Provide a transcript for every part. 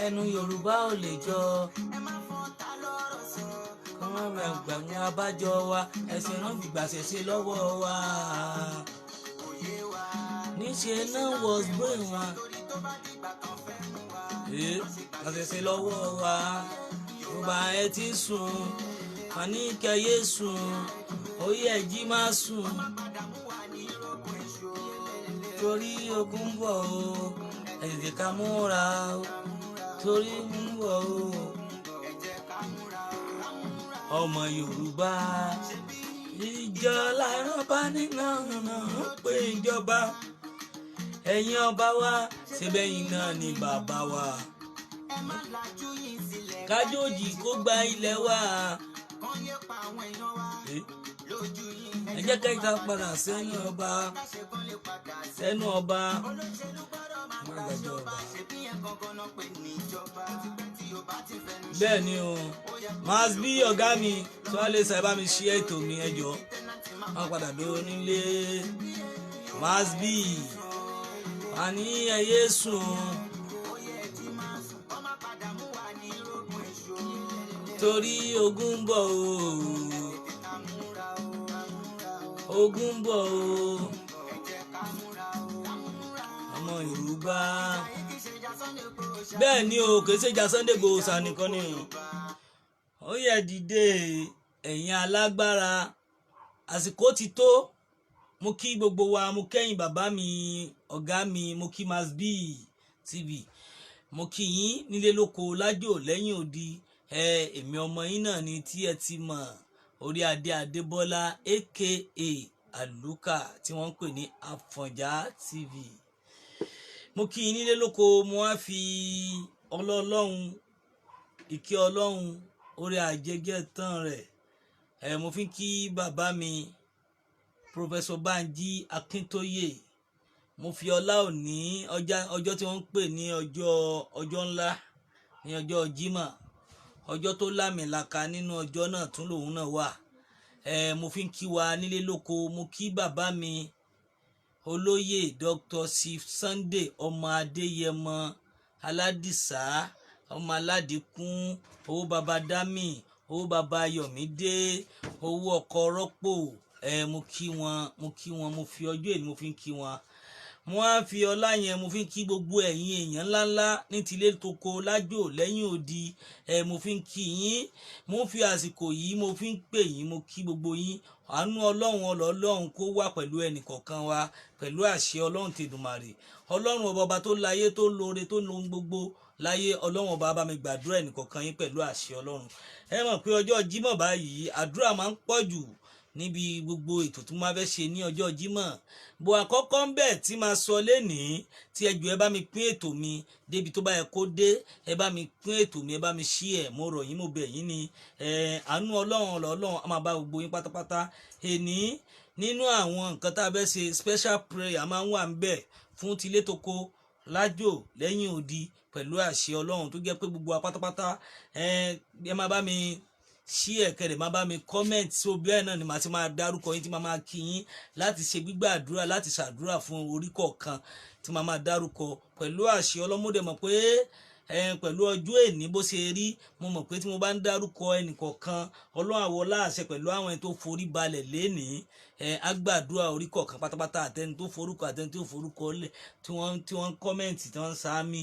Ẹnu Yorùbá ò lè jọ. Kọ́mọ́ gbàgbé abájọ wa, ẹ̀sìn náà fìgbà ṣẹ̀ṣẹ̀ lọ́wọ́ wa. Níṣẹ́ náà was brain wa. Ee, àṣẹ̀ṣẹ̀ lọ́wọ́ wa. Yorùbá, ẹ ti sùn, àní kẹyẹ sùn, oyè ẹ̀jí máa sùn. Torí ogun ń bọ̀ o, ẹ tètè ká múra o, torí ń bọ̀ o. Ọmọ Yorùbá, ìjọ làrán bá nínú ọ̀nà ń pè ìjọba. Ẹ̀yin ọba wa, ṣebẹ́yìn náà ni bàbá wa. Kájòjì kó gba ilẹ̀ wa. Ẹ jẹ́ ká padà sẹ́nu ọba, sẹ́nu ọba, má gbàjọ ọba. Bẹ́ẹ̀ ni o, Mass B, ọ̀gá mi tí wọ́n lè sọ, ẹ bá mi ṣí ètò mi, ẹ jọ̀ọ́. Wọ́n padà dó nílé. Mass B, àní ẹyẹ sùn. Torí ogun ń bọ̀ o, ogun ń bọ̀ o, ọmọ Yorùbá. Bẹ́ẹ̀ ni o, kì í ṣe ìjà Sunday Igboho sá nìkan ni o. Ó yẹ dìde, ẹ̀yin alágbára, àsìkò ti tó. Mo kí gbogbo wa, mo kẹ́yìn bàbá mi, ọ̀gá mi, mo kí Mass B TV, mo kí yín nílé, lóko, lájò, lẹ́yìn odi. Ẹ èmi ọmọ yín náà ni tí ẹ ti mọ̀, orí adé Adébọ́lá, aka Àlùkà tí wọ́n ń pè ní Àfọ̀njá TV. Mo kí yín nílé lóko. Mo wá fi ọlọ́ọ̀lọ́hún, ìkẹ́ Ọlọ́hun, orí àjẹjẹ tán rẹ̀ ẹ, mo fi ń kí bàbá mi, Professor Banji Akíntóyè. Mo fi ọlá òní, ọjọ́ tí wọ́n ń pè ní ọjọ́ ńlá, ní ọjọ́ Jímọ̀, ọjọ́ tó lámìlaka nínú ọjọ́ náà tún lòun náà wà ẹ, mo fi ń kí wa nílé lóko. Mo kí bàbá mi, olóyè Dr. Chief Sunday ọmọ Adéyẹmọ Aládìsá, ọmọ aládìkún, owó baba dami, owó baba Yọ̀mídé, owó ọkọ rọ́pò ẹ. Mo kí wọn, mo kí wọn. Mo fi ọjọ́ èyí, mo fi ń kí wọn. Mo á fi ọlá yẹn, mo fi ń kí gbogbo ẹ̀yin èèyàn ńláńlá ní tilé toko, lájò, lẹ́yìn odi ẹ. Mo fi ń kí yín. Mo fi àsìkò yìí, mo fi ń pè yín. Mo kí gbogbo yín. Àánú Ọlọ́run, ọlọ́run kó wà pẹ̀lú ẹnìkọ̀ọ̀kan wa pẹ̀lú àṣẹ Ọlọ́run tèdùmàrè. Ọlọ́run ọba, ọba tó láyé, tó lóore, tó lohun gbogbo láyé, Ọlọ́run ọba bá mi gbàdúrà ẹnìkọ̀ọ̀kan yín pẹ̀lú àṣẹ Ọlọ́run. Ẹ mọ̀ pé ọjọ́ Jímọ̀ báyìí, àdúrà máa ń pọ̀ jù níbi gbogbo ètò tí mo máa fẹ́ ṣe ní ọjọ́ Jímọ̀. Bó àkọ́kọ́ ń bẹ̀ tí máa sọ lénìí tí ẹ jọ̀ọ́, ẹ bá mi pín ètò mi débi tó bá yẹ kó dé. Ẹ bá mi pín ètò mi, ẹ bá mi ṣí ẹ. Mo rọ̀ yín, mo bẹ̀ yín ni. Ẹ àánú Ọlọ́run, Ọlọ́run á máa bá gbogbo yín pátápátá. Èní, nínú àwọn nǹkan tá a fẹ́ ṣe, special prayer máa ń wà ń bẹ̀ fún tilé toko, lájò, lẹ́yìn odi pẹ̀lú àṣẹ Ọlọ́run, tó jẹ́ pé gbogbo wa pátápátá, ẹ máa bá mi ṣí ẹ̀kẹ́ rẹ̀, máa bá mi comment. So bẹ́ẹ̀ náà ni màá ti máa dárúkọ yín, tí màá máa kí yín láti ṣe gbígbàdúrà, láti ṣàdúrà fún orí kọ̀ọ̀kan tí màá máa dárúkọ pẹ̀lú àṣẹ ọlọ́mọdé. Mọ̀ pé pẹ̀lú ọjọ́ èní bó ṣe rí, mo mọ̀ pé tí mo bá ń dárúkọ ẹnìkọ̀ọ̀kan, Ọlọ́run àwọ̀ láàṣẹ pẹ̀lú àwọn ẹni tó forí balẹ̀ lénìí, á gbàdúrà orí kọ̀ọ̀kan pátápátá, àtẹni tó forúkọ, àtẹni tó forúkọ lẹ̀, tí wọ́n ń comment, tí wọ́n ń sáámi.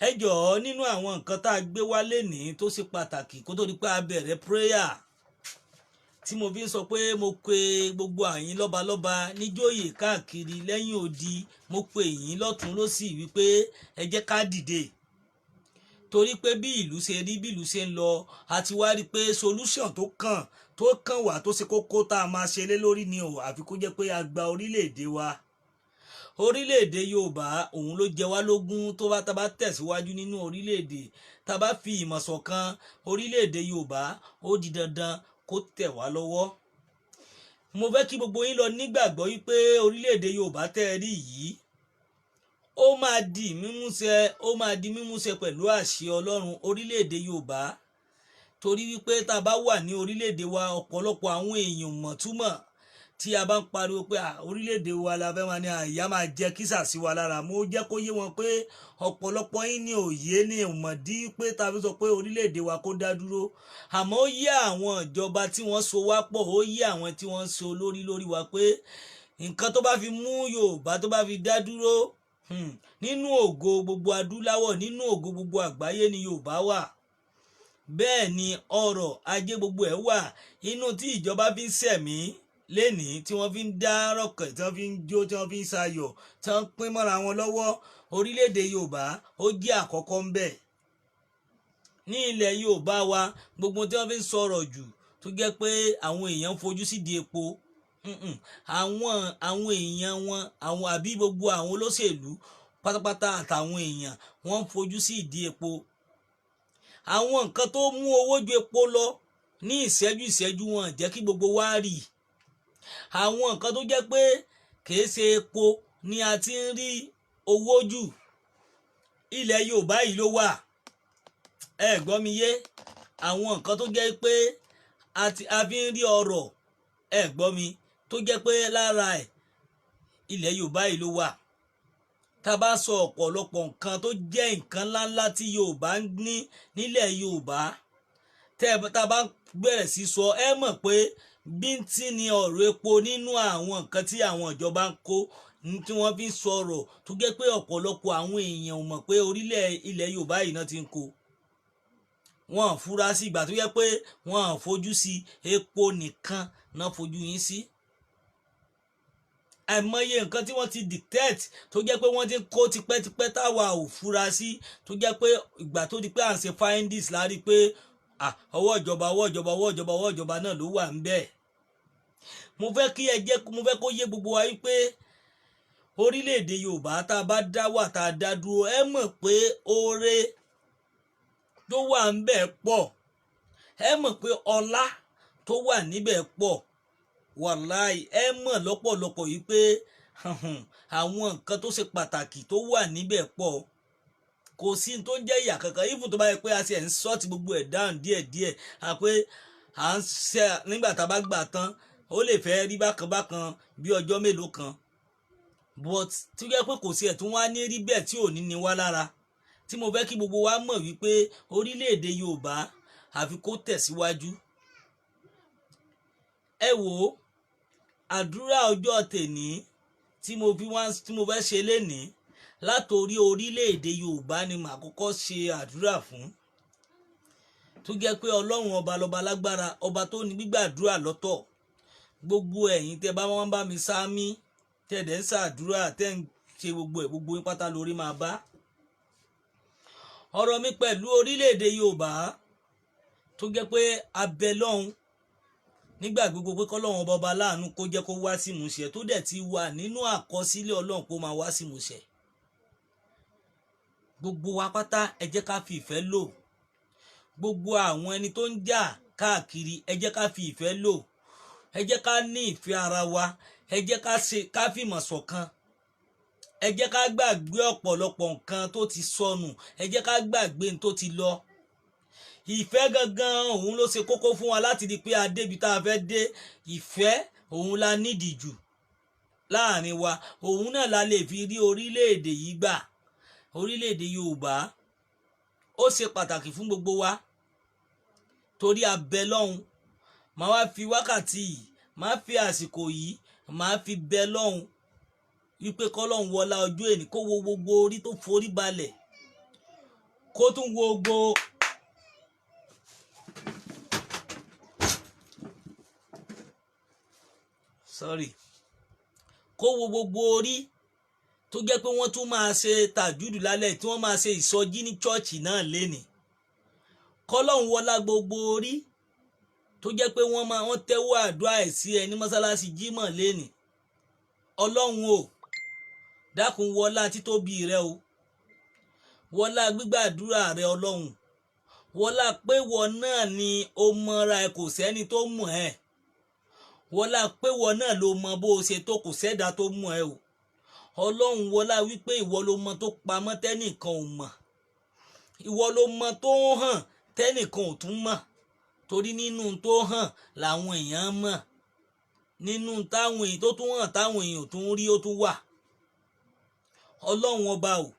Ẹ jọ̀ọ́, nínú àwọn nǹkan tá a gbé wá lénìí tó ṣe pàtàkì kó tó di pé a bẹ̀rẹ̀ prayer, tí mo fi ń sọ pé mo pe gbogbo àyín lọ́balọ́ba, níjòyè káàkiri, lẹ́yìn odi, mo pe yín lọ́tún lọ́sì wípé ẹ jẹ́ ká dìde, torí pé bí ìlú ṣe rí, bí ìlú ṣe ń lọ, a ti wá rí i pé solution tó kàn wá, tó ṣe kókó tá a máa ṣe lé lórí ni o, àfi kó jẹ́ pé a gba orílẹ̀-èdè wa. Orílẹ̀-èdè Yorùbá, òun ló jẹ wá lógún. Tó bá tá bá tẹ̀síwájú nínú orílẹ̀-èdè, tá bá fi ìmọ̀ ṣọ̀kan, orílẹ̀-èdè Yorùbá ó di dandan kó tẹ̀ wá lọ́wọ́. Mo fẹ́ kí gbogbo yín lọ nígbàgbọ́ wípé orílẹ̀-èdè Yorùbá tẹ́ ẹ rí yìí, ó máa di mímúṣẹ, ó máa di mímúṣẹ pẹ̀lú àṣẹ Ọlọ́run, orílẹ̀-èdè Yorùbá. Torí wípé tá a bá wà ní orílẹ̀-èdè wa, ọ̀pọ̀lọpọ̀ àwọn èèyàn mọ̀ túmọ̀. Tí a bá ń pariwo pé orílẹ̀-èdè wa la fẹ́ máa ní, ìyà máa jẹ kísà sí wa lára. Mo jẹ́ kó yé wọn pé ọ̀pọ̀lọpọ̀ yín ní òye ní ìmọ̀dí pé tàbí sọ pé orílẹ̀-èdè wa kó dá dúró. Àmọ́ ó yé àwọn ìjọba tí wọ́n so wá pọ̀, ó yé àwọn tí wọ́n so lórí lórí wa pé nǹkan tó bá fi mú Yorùbá tó bá fi dá dúró, nínú ògo gbogbo adúláwọ̀, nínú ògo gbogbo àgbáyé ni Yorùbá wà. Bẹ́ẹ̀ ni ọrọ̀ ajé gbogbo ẹ̀ wà inú tí ìjọba fi ń sẹ̀mí lénìí, tí wọ́n fi ń dá rọ̀kẹ̀, tí wọ́n fi ń jó, tí wọ́n fi ń sayọ̀, tí wọ́n pín mọ́ra wọn lọ́wọ́. Orílẹ̀-èdè Yorùbá, ó jẹ́ àkọ́kọ́ ń bẹ̀ ní ilẹ̀ Yorùbá wa. Gbogbo tí wọ́n fi ń sọ̀rọ̀ jù tó jẹ́ pé àwọn èèyàn fojú sí di epo, àwọn èèyàn wọn, àwọn àbí gbogbo àwọn olóṣèlú pátápátá àtàwọn èèyàn, wọ́n ń fojú sí ìdí epo. Àwọn nǹkan tó mú owó ju epo lọ ní ìṣẹ́jú ìṣẹ́jú, wọn jẹ́ kí gbogbo wa rí. Àwọn nǹkan tó jẹ́ pé kìí ṣe epo ni a ti ń rí owó jù, ilẹ̀ Yorùbá yìí ló wà. Ẹ gbọ́ mi yé? Àwọn nǹkan tó jẹ́ pé a fi ń rí ọrọ̀, ẹ gbọ́ mi, tó jẹ́ pé lára ẹ̀, ilẹ̀ Yorùbá yìí ló wà. Tá a bá sọ ọ̀pọ̀lọpọ̀ nǹkan tó jẹ́ nǹkan ńláńlá tí Yorùbá ń ní nílẹ̀ Yorùbá, tẹ́ tá a bá bẹ̀rẹ̀ sí sọ, ẹ mọ̀ pé bíntín ni ọ̀rọ̀ epo nínú àwọn nǹkan tí àwọn ìjọba ń kó tí wọ́n fi ń sọ̀rọ̀, tó jẹ́ pé ọ̀pọ̀lọpọ̀ àwọn èèyàn ò mọ̀ pé orílẹ̀ ilẹ̀ Yorùbá yìí náà ti ń kó. Wọ́n fura sí ìgbà tó jẹ́ pé wọ́n fojú sí epo nìkan náà fojú yín sí. Àìmọye nǹkan tí wọ́n ti dictate tó jẹ́ pé wọ́n ti ń kó tipẹ́tipẹ́ táwa ò fura sí, tó jẹ́ pé ìgbà tó di pé à ń ṣe findings la rí pé ọwọ́ ìjọba, ọwọ́ ìjọba, ọwọ́ ìjọba, ọwọ́ ìjọba náà ló wà ń bẹ̀. Mo fẹ́ kí ẹ jẹ́, mo fẹ́ kó yé gbogbo wa wípé orílẹ̀-èdè Yorùbá, tá a bá dá wà, tá a dá dúró, ẹ mọ̀ pé oore tó wà ń bẹ̀ pọ̀. Ẹ mọ̀ pé ọlá tó wà níbẹ̀ pọ̀. Wàláì, ẹ mọ̀ lọ́pọ̀lọpọ̀ yìí pé àwọn nǹkan tó ṣe pàtàkì tó wà níbẹ̀ pọ̀. Kò sí tó ń jẹ́ ìyà kankan. Even tó bá yẹ pé a ṣe ẹ̀ ń sọ́ọ̀tì gbogbo ẹ̀ dáhùn díẹ̀díẹ̀, à pé à ń ṣe nígbà tá a bá gbà tán, ó lè fẹ́ rí bákan bákan bí ọjọ́ mélòó kan, but tí ó yẹ pé kò sí ẹ̀ tún wá ní rí bẹ́ẹ̀ tí ò ní ní wá lára. Tí mo fẹ́ kí gbogbo wa mọ̀ wípé orílẹ̀-èdè Yorùbá, àfi kó tẹ̀síwájú. Ẹ wò ó, àdúrà ọjọ́ tèní tí mo fi wá, tí mo fẹ́ ṣe lénìí, látòrí orílẹ̀-èdè Yorùbá ni màá kọ́kọ́ ṣe àdúrà fún, tó jẹ́ pé Ọlọ́run ọba lọ́ba lágbára, ọba tó ní gbígbàdúrà lọ́tọ̀. Gbogbo ẹ̀yin tẹ́ bá wọn bá mi sáámí, tẹ́ dẹ̀ ń ṣàdúrà, tẹ́ ń ṣe gbogbo ẹ̀, gbogbo yín pátá lórí máa bá. Ọ̀rọ̀ mi pẹ̀lú orílẹ̀-èdè Yorùbá, tó jẹ́ pé abẹ lọ́hùn nígbà gbogbo pé kọ́lọ́hún ọba, ọba láàánú, kó jẹ́ kó wá sí ìmúṣẹ, tó dẹ̀ ti wà nínú àkọsílẹ̀ Ọlọ́run kó máa wá sí ìmúṣẹ. Gbogbo wa pátá, ẹ jẹ́ ká fi ìfẹ́ lò. Gbogbo àwọn ẹni tó ń jà káàkiri, ẹ jẹ́ ká fi ìfẹ́ lò. Ẹ jẹ́ ká ní ìfẹ́ ara wa. Ẹ jẹ́ ká ṣe, ká fìmọ̀ ṣọ̀kan. Ẹ jẹ́ ká gbàgbé ọ̀pọ̀lọpọ̀ nǹkan tó ti sọnù. Ẹ jẹ́ ká gbàgbé n tó ti lọ. Ìfẹ́ gangan, òun ló ṣe kókó fún wa láti di pé a débi tá a fẹ́ dé. Ìfẹ́, òun la nídìí jù láàrin wa. Òun náà la lè fi rí orílẹ̀-èdè yìí gbà. Orílẹ̀-èdè Yorùbá, ó ṣe pàtàkì fún gbogbo wa, torí abẹ lọ́hùn. Màá wá fi wákàtí yìí, màá fi àsìkò yìí, màá fi bẹ lọ́hùn wípé kọ́lọ́hún wọlá ọjọ́ èní, kó wo gbogbo orí tó forí balẹ̀, kó tún wo gbogbo sorry, kó wo gbogbo orí tó jẹ́ pé wọ́n tún máa ṣe tàjúdù lálẹ́, tí wọ́n máa ṣe ìsọjí ní chọ́ọ̀chì náà lénìí. Kọ́lọ́hún wọlá gbogbo orí tó jẹ́ pé wọ́n máa wọ́n tẹ́wọ́ àdúrà ẹ̀ sí ẹ ní mọ́sálásí jímọ̀ lénìí. Ọlọ́run o, dákun, wọlá títóbi rẹ o, wọlá gbígbàdúrà rẹ. Ọlọ́run, wọlá pé wọ náà ni ó mọra ẹ, kò sẹ́ni tó mọ̀ ẹ́. Wọlá pé wọ náà ló mọ bó o ṣe tó, kò sẹ́dá tó mọ̀ ẹ́ o. Ọlọ́run, wọlá wípé ìwọ ló mọ tó pamọ́ tẹ́nìkan ò mọ̀, ìwọ ló mọ tó hàn tẹ́nìkan ò tún mọ̀, torí nínú tó hàn làwọn èèyàn mọ̀. Nínú táwọn èèyàn tó tún hàn, táwọn èèyàn tó ń rí, ó tún wà. Ọlọ́run Ọba o,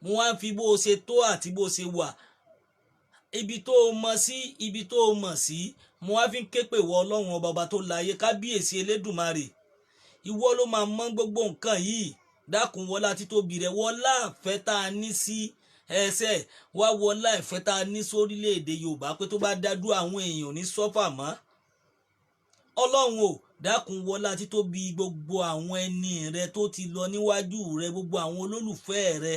mo wá ń fi bó o ṣe tó àti bó o ṣe wà, ibi tó o mọ̀ sí, ibi tó o mọ̀ sí, mo wá fi ń ké pè wọ Ọlọ́run Ọba, ọba tó láyé, kábíyèsí Elédùmarè. Ìwọ ló máa mọ̀ gbogbo nǹkan yìí. Dákun, wọlá títóbi rẹ, wọlá àfẹ́ tá a ní sí ẹsẹ̀ wá, wọlá ìfẹ́ tá a ní sórílẹ̀-èdè Yorùbá pé tó bá dádú àwọn èèyàn ní sọ́fà mọ́. Ọlọ́run o, dákun, wọlá títóbi gbogbo àwọn ẹni rẹ tó ti lọ níwájú rẹ, gbogbo àwọn olólùfẹ́ rẹ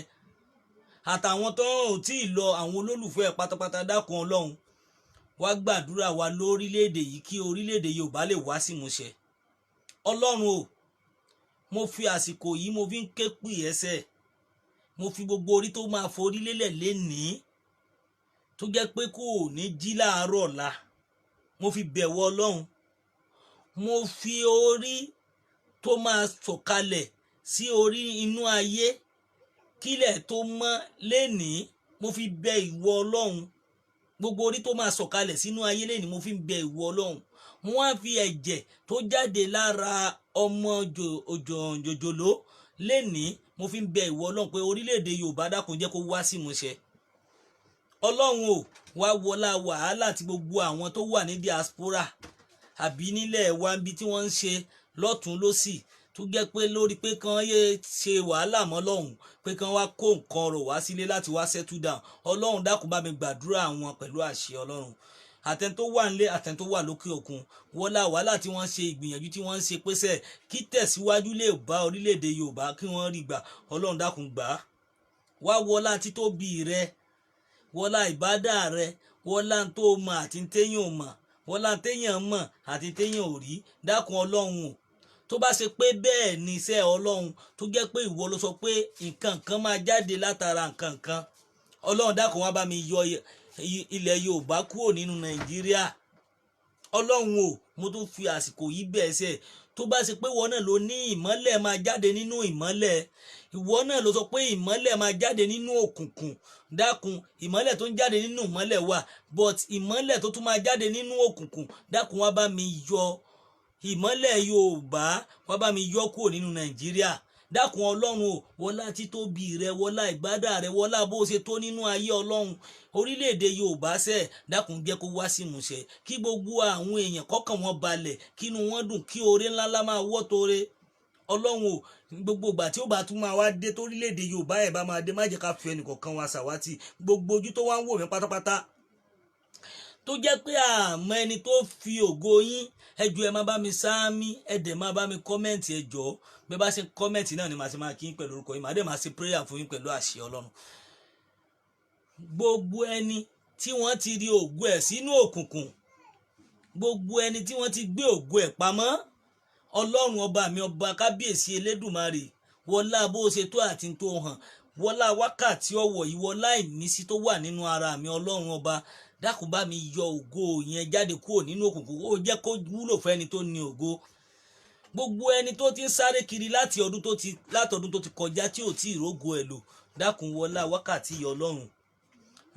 àtàwọn tó ò tí ì lọ, àwọn olólùfẹ́ pátápátá, dákun Ọlọ́run, wá gbàdúrà wa lórílẹ̀‐èdè yìí kí orílẹ̀‐èdè Yorùbá lè wá sí ìmúṣẹ. Ọlọ́run o, mo fi àsìkò yìí, mo fi ń ké pè ẹsẹ̀, mo fi gbogbo orí tó máa forí lélẹ̀ lénìí, tó jẹ́ pé kò ní jí láàárọ̀ ọ̀la, mo fi bẹ̀wọ̀ Ọlọ́run. Mo fi orí tó máa sọ̀kalẹ̀ sí orí inú ayé kílẹ̀ tó mọ́ lénìí, mo fi bẹ ìwọ Ọlọ́run. Gbogbo orí tó máa sọ̀kalẹ̀ sínú ayé lénìí, mo fi bẹ ìwọ Ọlọ́run. Mo wá fi ẹ̀jẹ̀ tó jáde lára ọmọ jòjòló lénìí, mo fi ń bẹ ìwọ Ọlọ́run pé orílẹ̀-èdè Yorùbá, dákun, jẹ́ kó wá sí ìmúṣẹ. Ọlọ́run o, wá wọlá wàhálà tí gbogbo àwọn tó wà ní diaspora àbí nílẹ̀ wa níbi tí wọ́n ń ṣe lọ́tún lọ́sì, tó jẹ́ pé lórí pé kán yé ṣe wàhálà mọ́ lọ́hùn, pé kán wá kó nǹkan ọrọ̀ wá sílé láti wá settle down. Ọlọ́run, dákun, bá mi gbàdúrà wọn pẹ̀lú àṣẹ Ọlọ́run, àtẹn tó wà nílé, àtẹn tó wà lókè òkun. Wọlá wàhálà tí wọ́n ṣe, ìgbìyànjú tí wọ́n ń ṣe pèsè kí tẹ̀síwájú lè bá orílẹ̀-èdè Yorùbá, kí wọ́n rí gbà. Ọlọ́run, dákun, gbà á. Wá wọlá títóbi rẹ, wọlá ìbádà rẹ, wọlá tó mọ̀ àti téèyàn mọ̀, wọlá téèyàn mọ̀ àti téèyàn ò rí. Dákun Ọlọ́run o, tó bá ṣe pé bẹ́ẹ̀ ni iṣẹ́ Ọlọ́run, tó jẹ́ pé ìwọ ló sọ pé nǹkan kan máa jáde látara nǹkan kan, Ọlọ́run, dákun, wá bá mi yọ ilẹ̀ Yorùbá kúrò nínú Nàìjíríà. Ọlọ́run o, mo tún fi àsìkò yìí bẹ̀ ṣe, tó bá ṣe pé ìwọ náà ló ní ìmọ́lẹ̀ máa jáde nínú ìmọ́lẹ̀, ìwọ náà ló sọ pé ìmọ́lẹ̀ máa jáde nínú òkùnkùn, dákun, ìmọ́lẹ̀ tó ń jáde nínú ìmọ́lẹ̀ wà, but ìmọ́lẹ̀ tó tún máa jáde nínú òkùnkùn, dákun, wá bá mi yọ ìmọ́lẹ̀ Yorùbá, wá bá mi yọ kúrò nínú Nàìjíríà. Dákun Ọlọ́run o, wọlá títóbi rẹ, wọlá ìgbádà rẹ, wọlá bó ṣe tó nínú ayé, Ọlọ́run, orílẹ̀-èdè Yorùbá sẹ̀, dákun, jẹ́ kó wá sí ìmúṣẹ, kí gbogbo àwọn èèyàn kọ́kàn wọn balẹ̀, kínú wọn dùn, kí oore ńláńlá máa wọ́ tóore. Ọlọ́run o, gbogbo ìgbà tí ó bá tún máa wá dé torílẹ̀-èdè Yorùbá ẹ̀ bá máa dé, má jẹ́ ká fi ẹnìkọ̀ọ̀kan wa ṣàwátì. Gbogbo ojú tó wá ń wò mí pátápátá, tó jẹ́ pé àmọ́ ẹni tó fi ògo yín, ẹ jọ̀ọ́, ẹ má bá mi sáámi, ẹ dẹ̀ má bá mi comment. Ẹ jọ̀ọ́, bí ẹ bá ṣe comment náà ni màá ṣe máa kí yín pẹ̀lú orúkọ yín, màá dẹ̀ máa ṣe prayer fún yín pẹ̀lú àṣẹ Ọlọ́run. Gbogbo ẹni tí wọ́n ti rí ògo ẹ̀ sínú òkùnkùn, gbogbo ẹni tí wọ́n ti gbé ògo ẹ̀ pamọ́, Ọlọ́run Ọba mi, ọba kábíyèsí Elédùmarè, wọlá bó ṣe tó àti tó hàn, wọlá wákàtí ọwọ̀ yìí, wọlá ìmísí tó wà nínú ara mi, Ọlọ́run Ọba, dákun, bá mi yọ ògo yẹn jáde kúrò nínú òkùnkùn, ó jẹ́ kó wúlò fẹ́ni tó ní ògo. Gbogbo ẹni tó ti ń sáré kiri láti ọdún tó ti kọjá tí ò tí ì rógo ẹ̀ lò, dákun, wọlá wákàtí yìí, Ọlọ́run,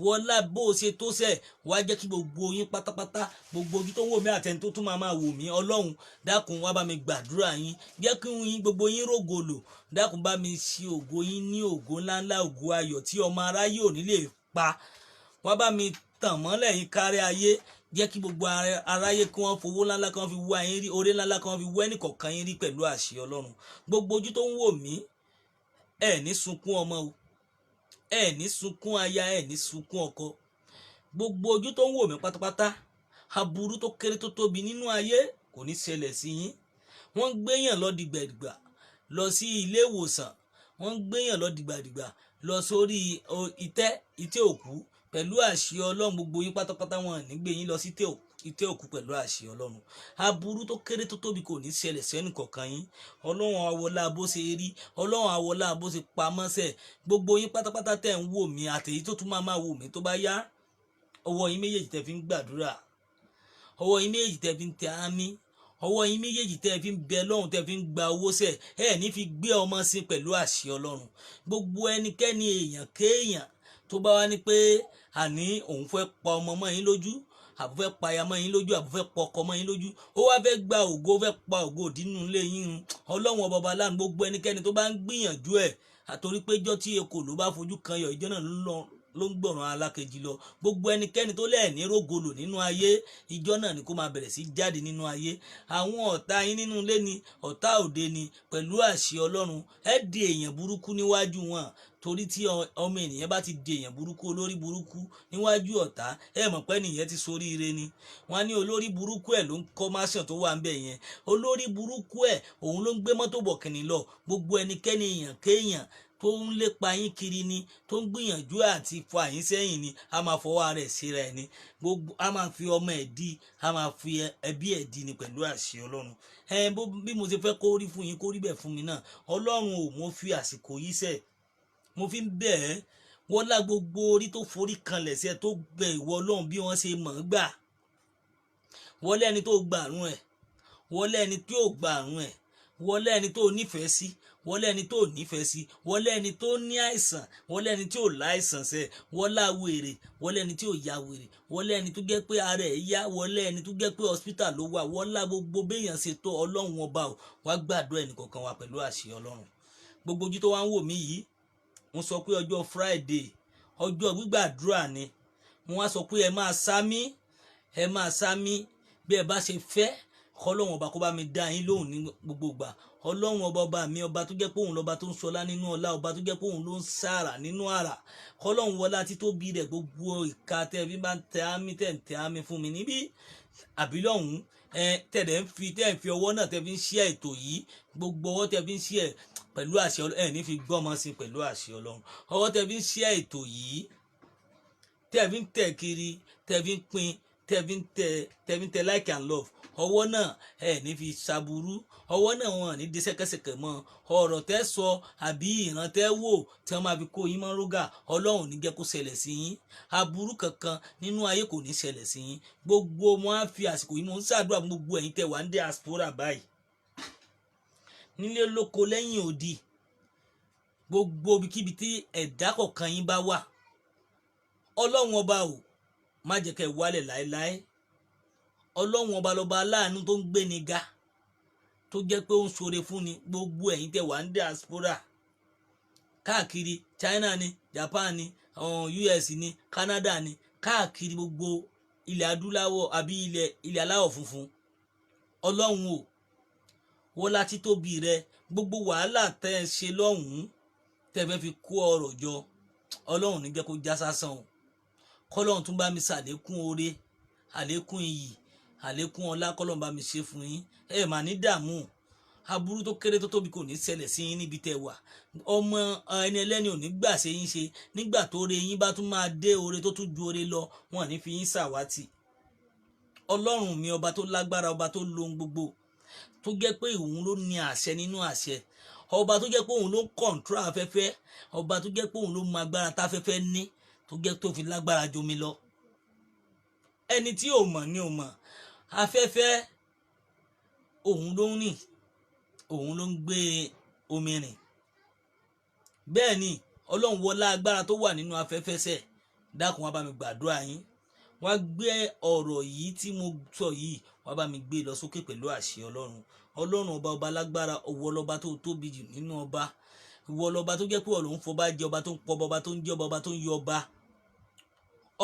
wọlá bó o ṣe tó sẹ̀, wá jẹ́ kí gbogbo yín pátápátá, gbogbo ojú tó ń wò mí àtẹni tó tún máa máa wò mí, Ọlọ́run, dákun, wá bá mi gbàdúrà yín, jẹ́ kí yín gbogbo yín rógo lò. Dákun, bá mi ṣe ògo yín ní ògo ńláńlá, ògo ayọ̀ tí ọmọ aráyé ò ní lè pa. Wá bá mi tàn mọ́lẹ̀ yín kárí ayé, jẹ́ kí gbogbo aráyé kí wọ́n fowó ńláńlá kí wọ́n fi wá yín rí, oore ńláńlá kí wọ́n fi wá ẹnìkọ̀ọ̀kan yín rí pẹ̀lú àṣẹ Ọlọ́run. Gbogbo ojú tó ń wò mí, ẹ ní sunkún ọmọ o, ẹ ní sunkún aya, ẹ ní sunkún ọkọ. Gbogbo ojú tó ń wò mí pátápátá, aburú tó kéré tó tóbi nínú ayé kò ní ṣẹlẹ̀ sí yín. Wọ́n ń gbéyàn lọ dìgbàdìgbà lọ sí ilé ìwòsàn, wọ́n ń gbéyàn lọ dìgbàdìgbà lọ sórí ìtẹ́, ìtẹ́ òkú. Pẹ̀lú àṣẹ Ọlọ́run, gbogbo yín pátápátá, wọn ní gbé yín lọ sí ìtẹ́ òkú pẹ̀lú àṣẹ Ọlọ́run. Aburú tó kéré tó tóbi kò ní ṣẹlẹ̀ sẹ́nì kọ̀ọ̀kan yín. Ọlọ́run àwọlá bó ṣe rí, Ọlọ́run àwọlá bó ṣe pamọ́ sẹ̀. Gbogbo yín pátápátá tẹ̀ ń wò mí àtèyí tó tún máa máa wò mí tó bá yá, ọwọ́ yín méjèèjì tẹ́ fi ń gbàdúrà, ọwọ́ yín méjèèjì tẹ́ fi ń tẹ àmì, ọwọ́ yín méjèèjì tẹ́ fi ń bẹ lọ́hùn, tẹ́ fi ń gba owó sẹ̀, ẹ̀ ní fi gbé ọmọ sí pẹ̀lú àṣẹ Ọlọ́run. Gbogbo ẹnikẹ́ni, èèyàn kéèyàn tó bá wá ní pé àní òun fẹ́ pa ọmọ mọ́ yín lójú. Àbò fẹ́ pa aya mọ́ yín lójú, àbò fẹ́ pọkọ mọ́ yín lójú, ó wá fẹ́ gba ògo, ó fẹ́ pa ògo òdínú ilé yín run. Ọlọ́run ọba ọba láàánú, gbogbo ẹnikẹ́ni tó bá ń gbìyànjú ẹ̀, àtorí pé ijọ́ tí ekòló bá fojú kan yọ, ìjọ náà ló ń gbọ̀ràn alákejì lọ. Gbogbo ẹnikẹ́ni tó lẹ́ẹ̀ ní rógolò nínú ayé, ìjọ náà ni kó máa bẹ̀rẹ̀ sí jáde nínú ayé. Àwọn ọ̀tá yín nínú ilé ni, ọ̀tá òde ni, pẹ̀lú àṣẹ Ọlọ́run, ẹ di èèyàn burúkú níwájú wọn. Torí tí ọmọ ènìyàn bá ti di èèyàn burúkú, olórí burúkú níwájú ọ̀tá, ẹ mọ̀ pé nìyẹn ti soríire ni. Wọ́n ní olórí burúkú ẹ̀ ló ń kọ́ mansion tó wà ń bẹ̀ yẹn, olórí burúkú ẹ̀ òun ló ń gbé mọ́tò bọ̀kìnì lọ. Gbogbo ẹnikẹ́ni, èèyàn kéèyàn tó ń lépa yín kiri ni, tó ń gbìyànjú àti fa yín sẹ́yìn ni, a máa fọwọ́ ara ẹ̀ síra ẹ̀ ni. Gbogbo a máa fi ọmọ ẹ̀ di, a máa fi ẹbí ẹ̀ di ni pẹ̀lú àṣẹ Ọlọ́run. Ẹ bó bí mo ṣe fẹ́ kó rí fún yín, kó rí bẹ́ẹ̀ fún mi náà. Ọlọ́run ò, mo fi àsìkò yìí sẹ̀, mo fi ń bẹ̀ ẹ́, wọ́lá gbogbo orí tó forí kanlẹ̀ sí ẹ, tó bẹ ìwọ Ọlọ́run bí wọ́n ṣe mọ̀ ọ́n gbà, wọlé ẹni tó gbà àrùn ẹ̀, wọlé ẹni tó gbà àrùn ẹ̀, wọlé ẹni tó nífẹ̀ẹ́ sí, wọlé ẹni tó nífẹ̀ẹ́ sí, wọlé ẹni tó ní àìsàn, wọlé ẹni tí ò láìsàn sẹ, wọlé àwèrè, wọlé ẹni tí ò ya wèrè, wọlé ẹni tó jẹ́ pé ara ẹ̀ yá, wọlé ẹni tó jẹ́ pé hospital ló wà, wọlé gbogbo béèyàn ṣe tó. Ọlọ́run ọba ò, wá gbàdúrà ẹnìkọ̀ọ̀kan wa pẹ̀lú àṣẹ Ọlọ́run. Gbogbo ojú tó wá ń wò mí yìí, mo sọ pé ọjọ́ Friday, ọjọ́ gbígbàdúrà ni. Mo wá sọ pé ẹ máa sámí, ẹ máa sámí bí ẹ bá ṣe fẹ́, kọlọ́run ọba kó bá mi dá yín lóhùn ní gbogbo ìgbà. Ọlọ́run ọba, ọba mi, ọba tó jẹ́ pé òun lọ́ba tó ń sọlá nínú ọlá, ọba tó jẹ́ pé òun ló ń sára nínú àrà, kọlọ́run wọlá títóbi rẹ̀, gbogbo ìka tẹ́ bí bá ń tẹ àmì, tẹ̀ ń tẹ àmì fún mi níbí àbí lọ́hùn ẹ, tẹ̀lé ń fi, tẹ̀ ń fi ọwọ́ náà tẹ́ fi ń ṣí ètò yìí, gbogbo ọwọ́ tẹ́ fi ń ṣí ẹ̀, pẹ̀lú àṣẹ ẹ̀ ní fi gbọ́mọ sí, pẹ̀lú àṣẹ Ọlọ́run. Ọwọ́ tẹ́ fi ń ṣí ètò yìí, tẹ́ fi ń tẹ̀ kiri, tẹ́ fi ń pín, tẹ́ fi ń tẹ, tẹ́ fi ń tẹ like and love, ọwọ́ náà ẹ̀ ní fi ṣàbùrú. Ọwọ́ náà wọn ní dé ṣẹ́kẹ́ṣẹkẹ̀ mọ́. Ọ̀rọ̀ tẹ́ sọ àbí ìran tẹ́ wò tí wọ́n máa fi kó yín mọ́ rógà, Ọlọ́run ní jẹ́ kó ṣẹlẹ̀ sí yín. Aburú kankan nínú ayé kò ní ṣẹlẹ̀ sí yín. Gbogbo mo á fi àsìkò yìí, mo ń ṣàdúrà fún gbogbo ẹ̀yin tẹ́ wà ń diaspora báyìí, nílé lóko, lẹ́yìn odi, gbogbo ibikíbi tí ẹ̀dá kọ̀ọ̀kan yín bá wà. Ọlọ́run ọba ò, má jẹ́ kẹ́ ẹ wálẹ̀ láéláé. Ọlọ́run ọba lọ́ba aláàánú tó ń gbéni ga, tó jẹ́ pé ó ń ṣoore fún ni. Gbogbo ẹ̀yin tẹ́ wà ń diaspora káàkiri, China ni, Japan ni, US ni, Canada ni, káàkiri gbogbo ilẹ̀ adúláwọ̀ àbí ilẹ̀ aláwọ̀ funfun, Ọlọ́run ò, wọlá títóbi rẹ, gbogbo wàhálà tẹ́ ẹ ṣe lọ́hùn-ún, tẹ́ ẹ fẹ́ fi kó ọrọ̀ jọ, Ọlọ́run ní jẹ́ kó já sásán o. Kọ́lọ́run tún bá mi ṣàlékún oore, àlékún iyì, àlékún ọlá, kọ́lọ́run bá mi ṣe fún yín. Ẹ mà ní dààmú. Aburú tó kéré tó tóbi kò ní ṣẹlẹ̀ sí yín níbi tẹ́ wà. Ọmọ ẹni ẹlẹ́ni ò ní gbà ṣe yín ṣe. Nígbà tó re yín bá tún máa dé, oore tó tún ju oore lọ, wọn ò ní fi yín ṣàwátì. Ọlọ́run mi, ọba tó lágbára, ọba tó lohun gbogbo, tó jẹ́ pé òun ló ní àṣẹ nínú àṣẹ, ọba tó jẹ́ pé òun ló ń control afẹ́fẹ́, ọba tó jẹ́ pé òun ló mọ agbára táfẹ́fẹ́ ní, tó jẹ́ tó fi lágbára jomi lọ. Ẹni tí ò mọ̀ ni ò mọ̀. Afẹ́fẹ́, òun ló ń rìn, òun ló ń gbé omi rìn. Bẹ́ẹ̀ ni Ọlọ́run wọlá agbára tó wà nínú afẹ́fẹ́ sẹ̀, dákun, wá bá mi gbàdúrà yín. Wá gbé ọ̀rọ̀ yìí tí mo sọ yìí, wá bá mi gbé lọ sókè pẹ̀lú àṣẹ Ọlọ́run. Ọlọ́run ọba, ọba lágbára, ọwọ́ lọ́ba tó tóbi jù nínú ọba, ìwọ lọ́ba tó jẹ́ pé Ọlọ́run fọba jẹ, ọba tó ń pọba, ọba tó ń jẹ ọba, ọba tó ń yọ ọba.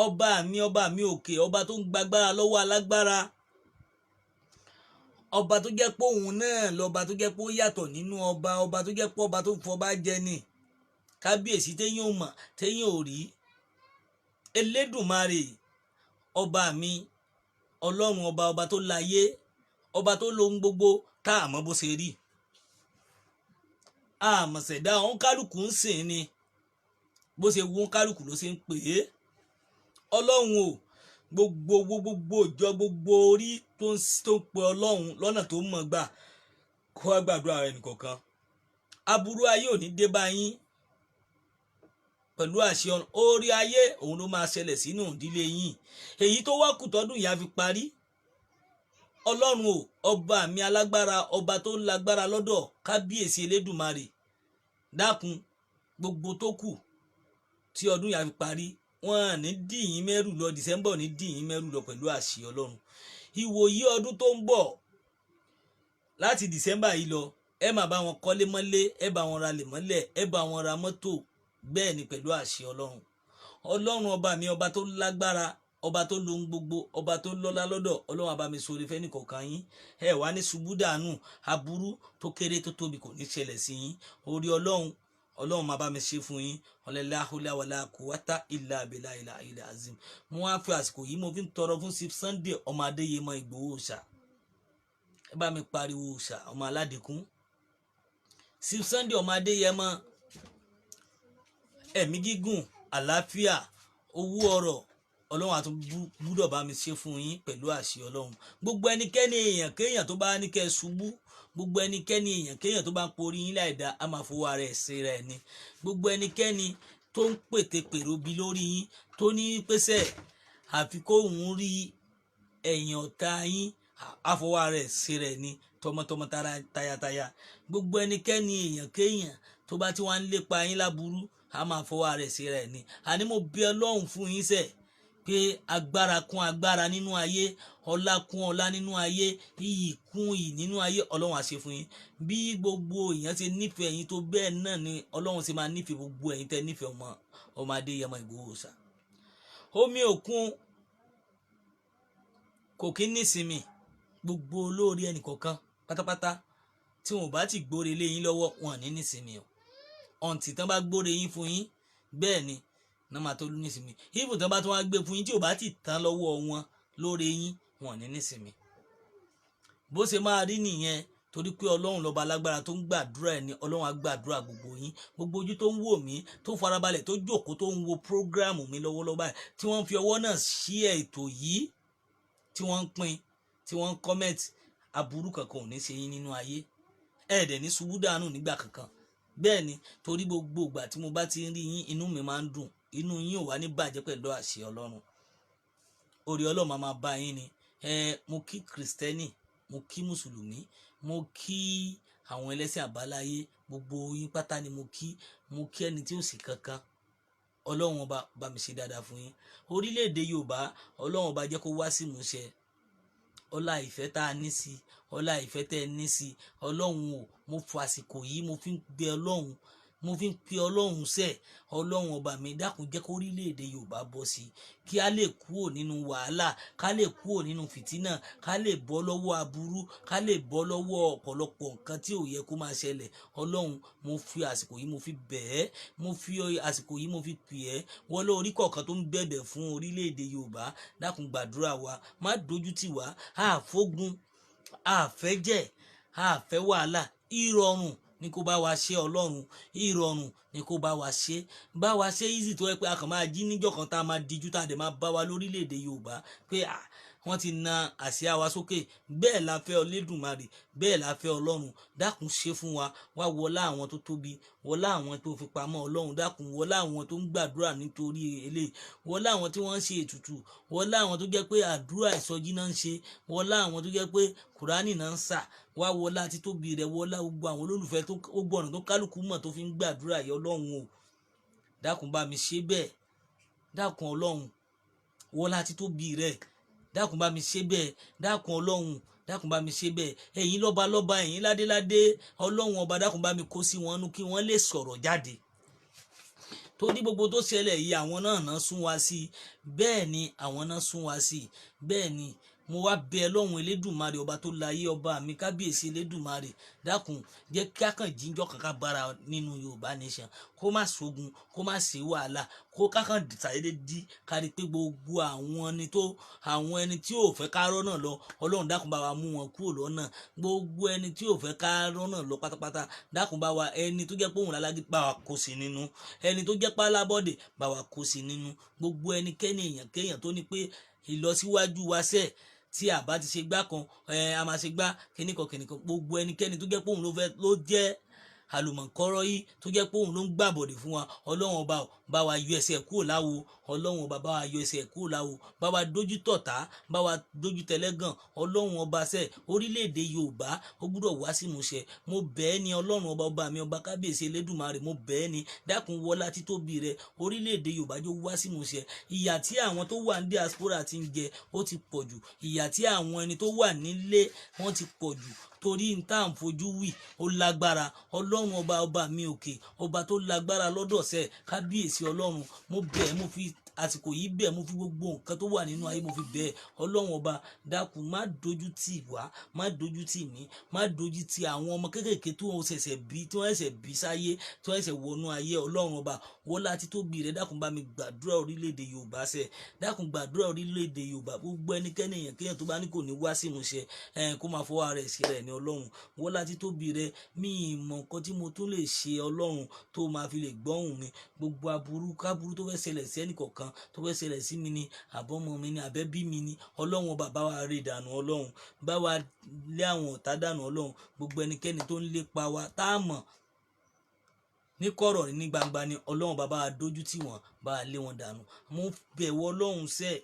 Ọba mi, ọba mi òkè, ọba tó ń gbàgbára lọ́wọ́ alágbára, ọba tó jẹ́ pé òun náà lọ́ba tó jẹ́ pé ó yàtọ̀ nínú ọba, ọba tó jẹ́ pé ọba tó fọba jẹ ni, kábíyèsí téyàn ò mọ̀, téyàn ò rí, Elédùmarè ọba mi, Ọlọ́run ọba, ọba tó láyé, ọba tó lohun gbogbo tá a mọ̀ bó ṣe rí, àmọ̀ṣẹ̀dá òun, kálukú ń sìn ni, bó ṣe wú kálukú ló ṣe ń pè é. Ọlọ́run o, gbogbo gbogbo ìjọ, gbogbo orí tó ń pe Ọlọ́run lọ́nà tó mọ̀ gbà, kó wá gbàdúrà rẹ̀ nìkọ̀ọ̀kan. Aburú ayé ò ní dé bá yín pẹ̀lú àṣẹ ọ̀run. Orí ayé òun ló máa ṣẹlẹ̀ sínú ìdílé yín. Èyí tó wá kù tọ́dún yìí á fi parí, Ọlọ́run o, ọba mi alágbára, ọba tó lágbára lọ́dọ̀, kábíyèsí Elédùmarè, dákun, gbogbo tó kù tí ọdún yìí á fi parí. Wọn ní dìyín mẹ́rù lọ, December ní dìyín mẹ́rù lọ pẹ̀lú àṣẹ Ọlọ́run. Ìwòyí ọdún tó ń bọ̀ láti December yìí lọ, ẹ máa bá wọn kọ́lé mọ́lé, ẹ bá wọn ralẹ̀ mọ́lẹ̀, ẹ bá wọn ra mọ́tò. Bẹ́ẹ̀ ni, pẹ̀lú àṣẹ Ọlọ́run. Ọlọ́run ọba mi, ọba tó lágbára, ọba tó lohun gbogbo, ọba tó lọ́lá lọ́dọ̀, Ọlọ́run àbá mi sórí fẹ́ nìkọ̀ọ̀kan yín. Ẹ wá ní ṣubú dànù, aburú tó kéré tó tóbi kò ní ṣẹlẹ̀ sí yín. Orí Ọlọ́run, Ọlọ́run máa bá mi ṣe fún yín. Ọlẹ́lá wala quwwata illa billahi ilà azim. Mo wá fi àsìkò yìí, mo fi ń tọrọ fún Chief Sunday ọmọ Adéyẹmọ Ìgbòho ṣá. Ẹ bá mi pariwo ṣá, ọmọ aládìkún, Chief Sunday ọmọ Adéyẹmọ. Ẹ̀mí gígùn, àlàáfíà, owó, ọrọ̀, Ọlọ́run àtún gbúdọ̀ bá mi ṣe fún yín pẹ̀lú àṣẹ Ọlọ́run. Gbogbo ẹnikẹ́ni, èèyàn kéèyàn tó bá ní kẹ́ ẹ ṣubú, gbogbo ẹnikẹ́ni, èèyàn kéèyàn tó bá ń porí yín láìda, á máa fowó ara ẹ̀ ṣe rẹ̀ ni. Gbogbo ẹnikẹ́ni tó ń pètè pèrò bí lórí yín, tó ní pèsè àfi kóun rí ẹ̀yìn ọ̀tá yín, àfọwọ́ ara ẹ̀ ṣe rẹ̀ ni, tọmọtọmọ, tayataya. Gbogbo ẹnikẹ́ni, èèyàn kéèyàn tó bá ti wá ń lépa yín láburú, á máa fọwọ́ ara ẹ̀ ṣe rẹ̀ ni. Àní mo bẹ̀ Ọlọ́run fún yín sẹ̀ pé agbára kún agbára nínú ayé, ọlá kún ọlá nínú ayé, iyì kún iyì nínú ayé, Ọlọ́run á ṣe fún yín. Bí gbogbo èèyàn ṣe nífẹ̀ẹ́ yín tó, bẹ́ẹ̀ náà ni Ọlọ́run ṣe máa nífẹ̀ẹ́ gbogbo ẹ̀yin tẹ́ nífẹ̀ẹ́ ọmọ Adéyẹmọ Ìgbòho ṣá. Omi òkun kò kí ń nísinmi. Gbogbo olórí ẹnìkọ̀ọ̀kan pátápátá tí wọn ò bá ti gbóre lé yín lọ́wọ́, wọn ní nísinmi o. Ọ̀ǹtì tán bá gbóre yín fún yín, bẹ́ẹ̀ ni náà máa tó nísinmi. Ibùn tán bá tún wá gbé fún yín, tí ò bá ti tán lọ́wọ́ wọn lóore yín, wọn ní nísinmi. Bó ṣe máa rí nìyẹn, torí pé Ọlọ́run lọ́ba alágbára tó ń gbàdúrà ẹ̀ ní. Ọlọ́run á gbàdúrà gbogbo yín. Gbogbo ojú tó ń wò mí, tó farabalẹ̀, tó jókòó, tó ń wo program mi lọ́wọ́lọ́wọ́ báyìí, tí wọ́n ń fi ọwọ́ náà ṣí ètò yìí, tí wọ́n ń pín, tí wọ́n ń comment, aburú kankan ò ní ṣe yín nínú ayé. Ẹ dẹ̀ ní ṣubú dànù nígbà kankan. Bẹ́ẹ̀ ni, torí gbogbo ìgbà tí mo bá ti ń rí yín, inú mi máa ń dùn. Inú yín ò wá ní bàjẹ́ pẹ̀lú àṣẹ Ọlọ́run. Orí Ọlọ́run máa máa bá yín ni. Ẹ mo kí Christian, mo kí Mùsùlùmí, mo kí àwọn ẹlẹ́sìn àbáláyé, gbogbo yín pátá ni mo kí. Mo kí ẹni tí ó sì kankan. Ọlọ́run ọba bá mi ṣe dáadáa fún yín. Orílẹ̀-èdè Yorùbá, Ọlọ́run ọba jẹ́ kó wá sí ìmúṣẹ. Ọlá ìfẹ́ tá a ní sí, ọlá ìfẹ́ tẹ́ ẹ ní sí, Ọlọ́run o, mo fọ àsìkò yìí, mo fi ń pe Ọlọ́run, mo fi ń pe Ọlọ́run sẹ́. Ọlọ́run ọba mi, dákun, jẹ́ kó orílẹ̀-èdè Yorùbá bọ́ sí, kí a lè kúrò nínú wàhálà, ká lè kúrò nínú fìtínà, ká lè bọ́ lọ́wọ́ aburú, ká lè bọ́ lọ́wọ́ ọ̀pọ̀lọpọ̀ nǹkan tí ò yẹ kó máa ṣẹlẹ̀. Ọlọ́run, mo fi àsìkò yìí, mo fi bẹ̀ ẹ́. Mo fi àsìkò yìí, mo fi pè ẹ́. Wọlé orí kọ̀ọ̀kan tó ń bẹ̀bẹ̀ fún orílẹ̀-èdè Yorùbá, dákun, gbàdúrà wa, má dojú tì wá. Àfógun àfẹ́jẹ̀, àfẹ́ wàhálà, ìrọ̀rùn ní kó bá wa ṣe. Ọlọ́run, ìrọ̀rùn ní kó bá wa ṣe, bá wa ṣe easy, tó yẹ pé a kàn máa jí níjọ́ kan, tá a máa díjú, tá a dẹ̀ máa bá wa lórílẹ̀‐èdè Yorùbá pé wọ́n ti na àsíá wa sókè. Bẹ́ẹ̀ la fẹ́ Olódùmarè, bẹ́ẹ̀ la fẹ́. Ọlọ́run, dákun, ṣe fún wa. Wá wọlá àwọn tó tóbi, wọlá àwọn tó fi pamọ́. Ọlọ́run, dákun, wọlá àwọn tó ń gbàdúrà nítorí eléyìí, wọlá àwọn tí wọ́n ń ṣe ètùtù, wọlá àwọn tó jẹ́ pé àdúrà ìsọjí náà ń ṣe, wọlá àwọn tó jẹ́ pé Kùránì náà ń sà wá, wọlá títóbi rẹ̀, wọlá gbogbo àwọn olólùfẹ́ tó gbogbo ọ̀nà tó kálukú mọ̀ tó fi ń gbàdúrà yìí. Ọlọ́run o, dákun, bá mi ṣe bẹ́ẹ̀. Dákun Ọlọ́run, wọlá títóbi rẹ̀, dákun, bá mi ṣe bẹ́ẹ̀. Dákun Ọlọ́run, dákun, bá mi ṣe bẹ́ẹ̀. Ẹ̀yin lọ́ba lọ́ba, ẹ̀yin ládéládé, Ọlọ́run ọba, dákun, bá mi kó sí wọn nú kí wọ́n lè sọ̀rọ̀ jáde, torí gbogbo tó ṣẹlẹ̀ yìí, àwọn náà náà sún wa sí i. Bẹ́ẹ̀ ni, àwọn náà sún wa sí i. Bẹ́ẹ̀ ni, mo wá bẹ Ọlọ́run Elédùmarè, ọba tó láyé, ọba mi, kábíyèsí Elédùmarè, dákun, jẹ́ kí a kàn jíjọ́ kankan bára nínú Yorùbá Nation, kó má ṣogun, kó má ṣe wàhálà, kó kákan ṣàdédé dí kárí pé gbogbo àwọn ẹni tó, àwọn ẹni tí ò fẹ́ ká rọ́nà lọ, Ọlọ́run, dákun, bá wa mú wọn kúrò lọ́nà. Gbogbo ẹni tí ò fẹ́ ká rọ́nà lọ pátápátá, dákun, bá wa, ẹni tó jẹ́ pé òun lálágí, bá wa kó sí nínú. Ẹni tó jẹ́ pálábọ́dè, bá wa kó sí nínú. Gbogbo ẹnikẹ́ni, èèyàn kéèyàn tó ní pé ìlọsíwájú wa sẹ́ẹ̀, tí a bá ti ṣe gbá kan ẹ, a máa ṣe gbá kíníkan kíníkan. Gbogbo ẹnikẹ́ni tó jẹ́ pé òun ló fẹ́, ló jẹ́ àlùmọ̀kọ́rọ́ yìí, tó jẹ́ pé òun ló ń gbàbọ̀dè fún wa, Ọlọ́run ọba ò Bá wa yọ ẹsẹ̀ kúrò láwo. Ọlọ́run ọba, bá wa yọ ẹsẹ̀ kúrò láwo, bá wa dójú tọ̀tá, bá wa dójú tẹlẹ́gàn. Ọlọ́run ọba sẹ́, orílẹ̀-èdè Yorùbá ó gbúdọ̀ wá sí ìmúṣẹ. Mo bẹ̀ ẹ́ ní, Ọlọ́run ọba, ọba mi, ọba kábíyèsí Elédùmarè, mo bẹ̀ ẹ́ ní, dákun, wọlá títóbi rẹ, orílẹ̀-èdè Yorùbá jó wá sí ìmúṣẹ. Ìyà tí àwọn tó wà ní diaspora ti ń jẹ, ó ti pọ̀ jù. Ìyà tí àwọn ẹni tó wà nílé wọ́n ti pọ̀ jù, torí n tá à ń fojú wì ó lágbára. Ọlọ́run ọba, ọba mi òkè, ọba tó lágbára lọ́dọ̀ sẹ́, kábíyèsí Ọlọ́run, mo bẹ̀ ẹ́, mo fi àsìkò yìí bẹ̀, mo fi gbogbo nǹkan tó wà nínú ayé mo fi bẹ̀ ẹ́. Ọlọ́run ọba, dákun, má dojú tì wá, má dojú tì mí, má dojú tì àwọn ọmọ kéékèèké tó ń ṣẹ̀ṣẹ̀ bí, tí wọ́n ṣẹ̀ṣẹ̀ bí sáyé, tí wọ́n ṣẹ̀ṣẹ̀ wọnú ayé. Ọlọ́run ọba, wọlá títóbi rẹ, dákun, bá mi gbàdúrà orílẹ̀-èdè Yorùbá sẹ́. Dákun, gbàdúrà orílẹ̀-èdè Yorùbá. Gbogbo ẹnikẹ́ni, èèyàn kéèyàn tó bá ní kò ní wá sí ìmúṣẹ ẹ̀, kó máa fọwọ́ rẹ̀ sí rẹ̀ ní. Ọlọ́run, wọlá títóbi rẹ, mi ì mọ̀ nǹkan tí mo tún lè ṣe, Ọlọ́run, tó máa fi lè gbọ́hùn mi. Gbogbo aburú káburú tó fẹ́ ṣẹlẹ̀ sí ẹnìkọ̀ọ̀kan, tó fẹ́ ṣẹlẹ̀ sí mi ni, àbọ́mọ mi ni, àbẹ́bí mi ni, Ọlọ́run ọba, bá wa rí dànù. Ọlọ́run, bá wa lé àwọn ọ̀tá dànù. Ọlọ́run, gbogbo ẹnikẹ́ni tó ń lépa wa tá a mọ̀ ní kọ̀rọ̀ ní gbangba ni, Ọlọ́run, bá wa dójú tì wọ́n, bá wa lé wọn dànù. Mo bẹ̀wọ̀ Ọlọ́run sẹ́,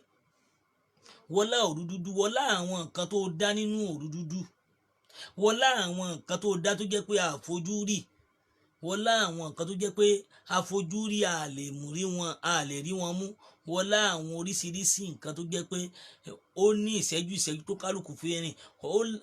wọlá òru dúdú, wọlá àwọn nǹkan tó dá nínú òru dúdú, wọlá àwọn nǹkan tó dá tó jẹ́ pé àfojúrí, wọlá àwọn nǹkan tó jẹ́ pé àfojúrí, a lè mú rí wọn, a lè rí wọn mú, wọlá àwọn oríṣiríṣi nǹkan tó jẹ́ pé ó ní ìṣẹ́jú ìṣẹ́jú tó kálukú fi rìn,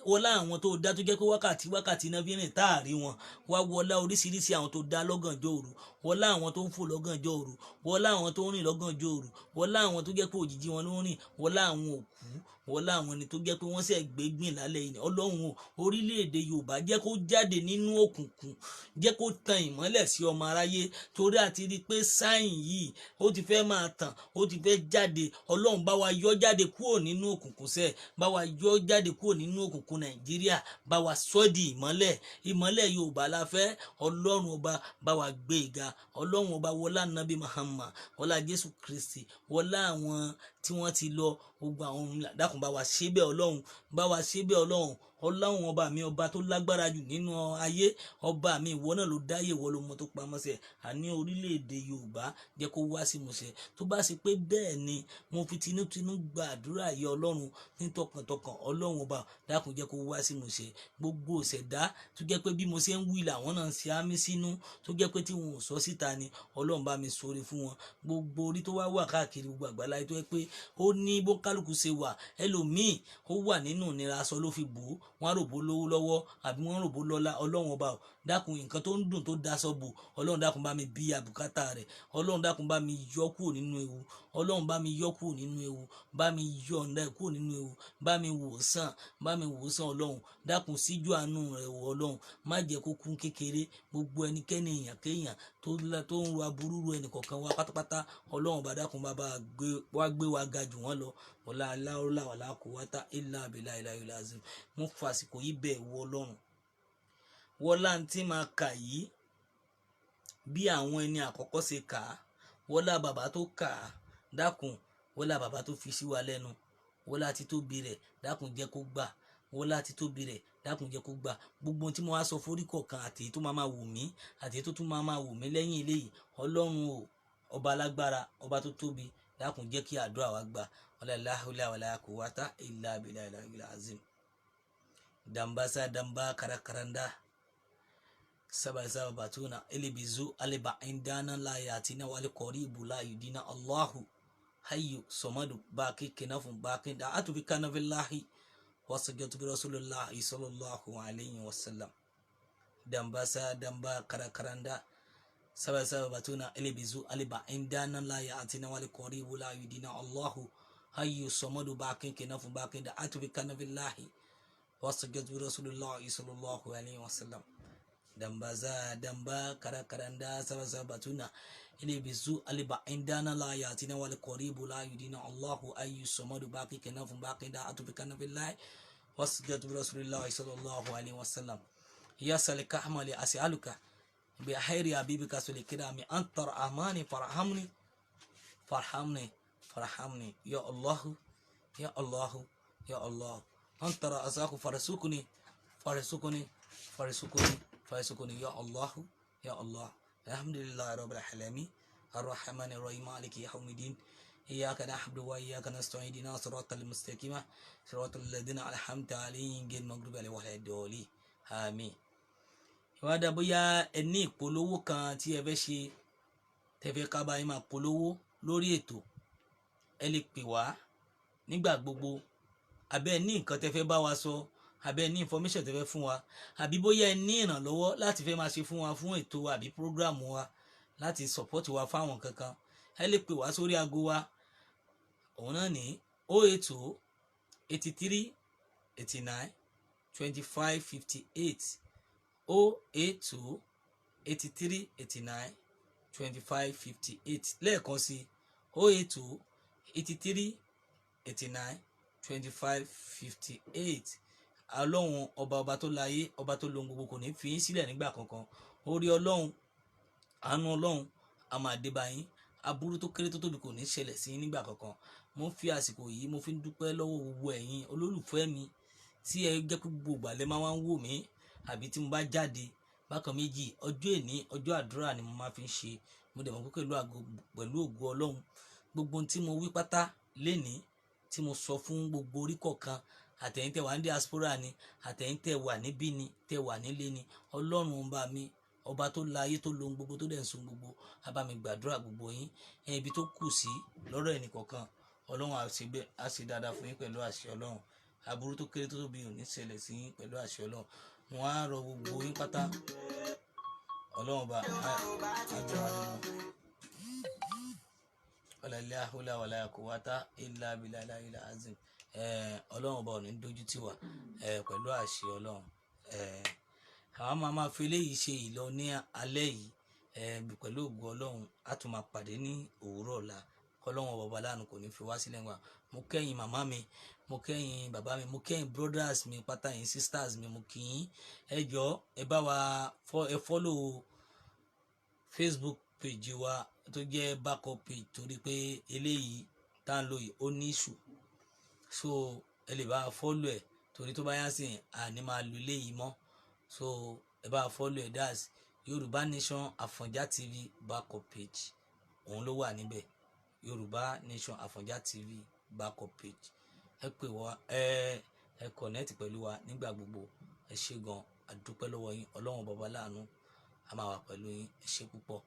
wọlá àwọn tó dá tó jẹ́ pé wákàtí wákàtí náà fi rìn tá a rí wọn wá, wọlá oríṣiríṣi àwọn tó dá lọ́gànjọ́ òru, wọlá àwọn tó ń fò lọ́gànjọ́ òru, wọlá àwọn tó ń rìn lọ́gànjọ́ òru, wọlá àwọn tó jẹ́ pé òjijì wọn ló ń rìn, wọlá àwọn òkú, wọlá àwọn ẹni tó jẹ́ pé wọ́n ṣẹ̀ gbé gbìn lálẹ́ yìí. Ọlọ́run o, orílẹ̀-èdè Yorùbá, jẹ́ kó jáde nínú òkùnkùn, jẹ́ kó tan ìmọ́lẹ̀ sí ọmọ aráyé, torí àti rí i pé sign yìí, ó ti fẹ́ máa tàn, ó ti fẹ́ jáde. Ọlọ́run, bá wa yọ jáde kúrò nínú òkùnkùn sẹ́, bá wa yọ jáde kúrò nínú òkùnkùn Nàìjíríà, bá wa sọ di ìmọ́lẹ̀. Ìmọ́lẹ̀ Yorùbá la fẹ́. Ọlọ́run ọba, bá wa gbé ìga. Ọlọ́run ọba, wọlá Nabi Muhammad, wọlá Jésù Kristi, wọlá àwọn tí wọ́n ti lọ, gbogbo àwọn ohun, dákun, bá wa ṣe bẹ́ẹ̀. Ọlọ́run, bá wa ṣe bẹ́ẹ̀. Ọlọ́run, Ọlọ́run ọba mi, ọba tó lágbára jù nínú ayé, ọba mi, ìwọ náà ló dáyé, ìwọ ló mọ tó pamọ́ sẹ́. Àní orílẹ̀-èdè Yorùbá, jẹ́ kó wá sí ìmúṣẹ. Tó bá ṣe pé bẹ́ẹ̀ ni, mo fi tinútinú gbàdúrà yẹ Ọlọ́run ní tọkàntọkàn. Ọlọ́run ọba, dákun, jẹ́ kó wá sí ìmúṣẹ. Gbogbo ìṣẹ̀dá tó jẹ́ pé bí mo ṣe ń wí làwọn náà ń ṣe àmì sínú, tó jẹ́ pé tí wọn ò sọ síta ni, Ọlọ́run, bá mi sọre fún wọn. Gbogbo orí tó wá wà káàkiri gbogbo àgbáláyé, tó jẹ́ pé ó ní bó kálukú ṣe wà, ẹlòmíì ó wà nínú ìnira, aṣọ ló fi bò ó, wọ́n á rò bó lówó lọ́wọ́ àbí wọ́n rò bó lọ́lá. Ọlọ́run ọba ò, dákun, nǹkan tó ń dùn tó daṣọ bò, Ọlọ́run, dákun, bá mi bí àbùkátà rẹ̀. Ọlọ́run, dákun, bá mi yọ kúrò nínú ewu. Ọlọ́run, bá mi yọ kúrò nínú ewu, bá mi yọ ọ̀nà ẹ̀ kúrò nínú ewu, bá mi wò sàn, bá mi wò sàn. Ọlọ́run, dákun, síjú àánú rẹ̀ wò. Ọlọ́run, má jẹ́ kó kún kékeré. Gbogbo ẹnikẹ́ni, èèyàn kéèyàn tó ń ro aburú ru ẹnì kọ̀ọ̀kan wa pátápátá, Ọlọ́run bá, dákun, bá wá gbé wa ga jù wọ́n lọ. Wọlá aláwọlá wàlá kò wáta ilà abilà ilà ilà azim. Mo fàsìkò yìí bẹ̀ wọ Ọlọ́run, wọlá tí máa kà yìí, bí àwọn ẹni àkọ́kọ́ ṣe kà á, wọlá bàbá tó kà á, dákun, wọlá bàbá tó fi sí wa lẹ́nu, wọlá títóbi rẹ̀, dákun, jẹ́ kó gbà. Wọlá títóbi rẹ̀, dákun, jẹ́ kó gbà. Gbogbo tí mo wá sọ forí kọ̀ọ̀kan, àti èyí tó máa máa wù mí, àti èyí tó tún máa máa wù mí lẹ́yìn eléyìí, Ọlọ́run o, ọba alágbára, ọba tó tóbi, dákun, jẹ́ kí àdúrà wa gbà. Wala la hawla wala quwwata illa billahi azim. Dambasa damba karakaranda saba saba batuna elibizu aliba indana la yatina wal qaribu la yudina. Allahu hayyu samadu baqi kinafun baqi da'atu bi kanabillahi wasajjatu bi rasulillahi sallallahu alayhi wasallam. Dambasa damba karakaranda saba saba batuna elibizu aliba indana la yatina wal qaribu la yudina. Allahu hayyu samadu baqi kinafun baqi da'atu bi kanabillahi wasajjatu bi rasulillahi sallallahu alayhi wasallam. Dambaza damba karakaranda saba saba batuna ilibizu aliba indana la yatina wal qaribu la yudina. Allahu ayyu samadu baqi kanafun baqi da'atu bi kanabillahi wasjadu bi rasulillahi sallallahu alayhi wasallam. Ya salika ahmali as'aluka bi khairi habibika sulikirami anta rahmani farhamni farhamni farhamni ya Allah ya Allah ya Allah anta razaku farsukuni farsukuni farsukuni farsukuni ya Allah ya Allah. Alhamdulillahi rabbil alamin. الرحمن الرحيم مالك يوم الدين إياك نعبد وإياك نستعين اهدنا الصراط المستقيم صراط الذين أنعمت عليهم غير المغضوب عليهم ولا الضالين آمين. Ìwádìí bóyá ẹ ní ìpolówó kan tí ẹ fẹ́ ṣe, tẹ́ fẹ́ ká bá yín máa polówó lórí ètò, ẹ lè pè wá nígbà gbogbo. Àbẹ́ ẹ ní nǹkan tẹ́ fẹ́ bá wa sọ, àbẹ́ ẹ ní information tẹ́ fẹ́ fún wa, àbí bóyá ẹ ní ìrànlọ́wọ́ láti fẹ́ máa ṣe fún wa fún ètò àbí program wa, láti support wa fáwọn kankan, ẹ lè pè wá sórí aago wa. Òun náà ní 080 83 89 25 58, 080 83 89 25 58. Lẹ́ẹ̀kan sí, 080 83 89 25 58. Ọlọ́run ọba, ọba tó láyé, ọba tó lohun gbogbo, kò ní fi yín sílẹ̀ nígbà kankan. Orí Ọlọ́run, àánú Ọlọ́run a máa dé bá yín. Aburú tó kéré tó tóbi kò ní ṣẹlẹ̀ sí yín nígbà kankan. Mo ń fi àsìkò yìí, mo fi ń dúpẹ́ lọ́wọ́ gbogbo ẹ̀yin olólùfẹ́ mi tí ẹ jẹ́ pé gbogbo ìgbà lẹ máa ń wò mí, àbí tí mo bá jáde bákan méjì. Ọjọ́ èní, ọjọ́ àdúrà ni mo máa fi ń ṣe. Mo dẹ̀ mọ̀ pé pẹ̀lú àgọ́, pẹ̀lú ògo Ọlọ́run, gbogbo ohun tí mo wí pátá lénìí, tí mo sọ fún gbogbo orí kọ̀ọ̀kan, àtẹ̀yin tẹ́ wà ní diaspora ni, àtẹ̀yin tẹ́ wà níbí ni, tẹ́ wà nílé ni, Ọlọ́run ọba mi, ọba tó la ayé, tó lohun gbogbo, tó dẹ̀ ń sun gbogbo, á bá mi gbàdúrà gbogbo yín. Ibi tó kù sí lọ́rọ̀ ẹnì kọ̀ọ̀kan, Ọlọ́run á ṣe dáadáa fún yín pẹ̀lú àṣẹ Ọlọ́run. Aburú tó kéré tó tóbi ò ní ṣẹlẹ̀ sí yín pẹ̀lú àṣẹ Ọlọ́run. Mo á rọ gbogbo yín pátá, Ọlọ́run ọba á jọ wá nínú ọ̀làlẹ́ àhúlà wàlà quwwata illa billahi azim. Ọlọ́run ọba ò ní dójú tì wá pẹ̀lú àṣẹ Ọlọ́run. Àwọn máa fi eléyìí ṣe ìlọ ní alẹ́ yìí. Pẹ̀lú ògo Ọlọ́run, á tún máa pàdé ní òwúrọ̀ ọ̀la. Ọlọ́run ọba láàánú kò ní fi wá sílẹ̀ wá. Mo kẹ́yìn màmá mi, mo kẹ́yìn bàbá mi, mo kẹ́yìn brothers mi pátá, yín sisters mi, mo kí yín. Ẹ jọ̀ọ́, ẹ bá wa ẹ follow Facebook page wa tó jẹ́ backup page, torí pé eléyìí tá à ń lò yìí, ó ní issue. So ẹ lè bá a follow ẹ, torí tó bá yá sí, àní máa lo eléyìí mọ́. So ẹ bá a follow ẹ, that's Yorùbá Nation Àfọ̀njá TV backup page. Òun ló wà níbẹ̀, Yorùbá Nation Àfọ̀njá TV backup page. Ẹ pè wá, ẹ connect pẹ̀lú wa nígbà gbogbo. Ẹ ṣé gan, a dúpẹ́ lọ́wọ́ yín. Ọlọ́run bàbá láàánú a máa wà pẹ̀lú yín. Ẹ ṣé púpọ̀.